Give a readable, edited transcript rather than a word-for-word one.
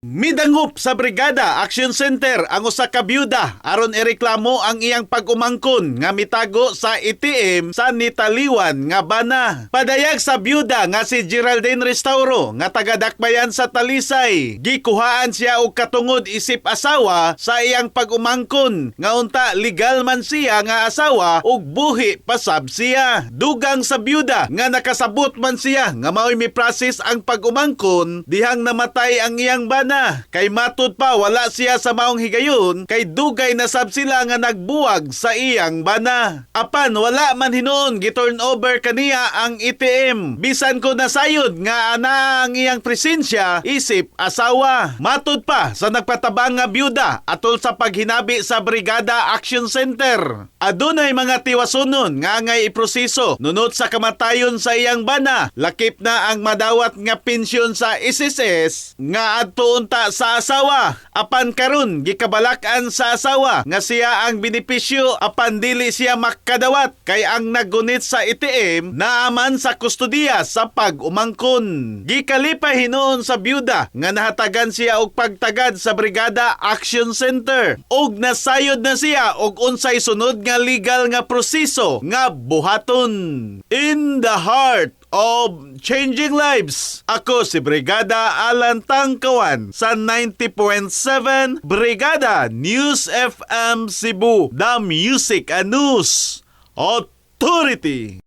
Midangop sa Brigada Action Center ang usa ka byuda aron ireklamo ang iyang pag-umangkon nga mitago sa ATM sa nitaliwan nga bana. Padayag sa byuda nga si Geraldine Restauro nga taga Dakbayan sa Talisay. Gikuhaan siya og katungod isip asawa sa iyang pag-umangkon nga unta legal man siya nga asawa ug buhi pasab siya. Dugang sa byuda nga nakasabot man siya nga mao'y mi-process ang pag-umangkon dihang namatay ang iyang bana. Kay matud pa, wala siya sa maong higayon kay dugay na sab sila nga nagbuwag sa iyang bana. Apan wala man hinuon gi-turn over kaniya ang ATM. Bisan ko nasayod nga ana ang iyang presensya isip asawa. Matud pa sa nagpatabang nga byuda atol sa paghinabi sa Brigada Action Center, adunay mga tiwasunon nga angay iproseso nunot sa kamatayon sa iyang bana. Lakip na ang madawat nga pensyon sa SSS nga adto unta sa asawa. Apan karon gikabalak-an sa asawa nga siya ang benepisyo, apan dili siya makadawat kay ang naggunit sa ATM naaman sa kustodiya sa pag-umangkon. Gikalipay hinuon sa byuda nga nahatagan siya og pagtagad sa Brigada Action Center ug nasayod na siya og unsay sunod nga legal nga proseso nga buhaton. In the heart of changing lives. Ako si Brigada Alan Tangkawan sa 90.7 Brigada News FM Cebu, The Music and News Authority.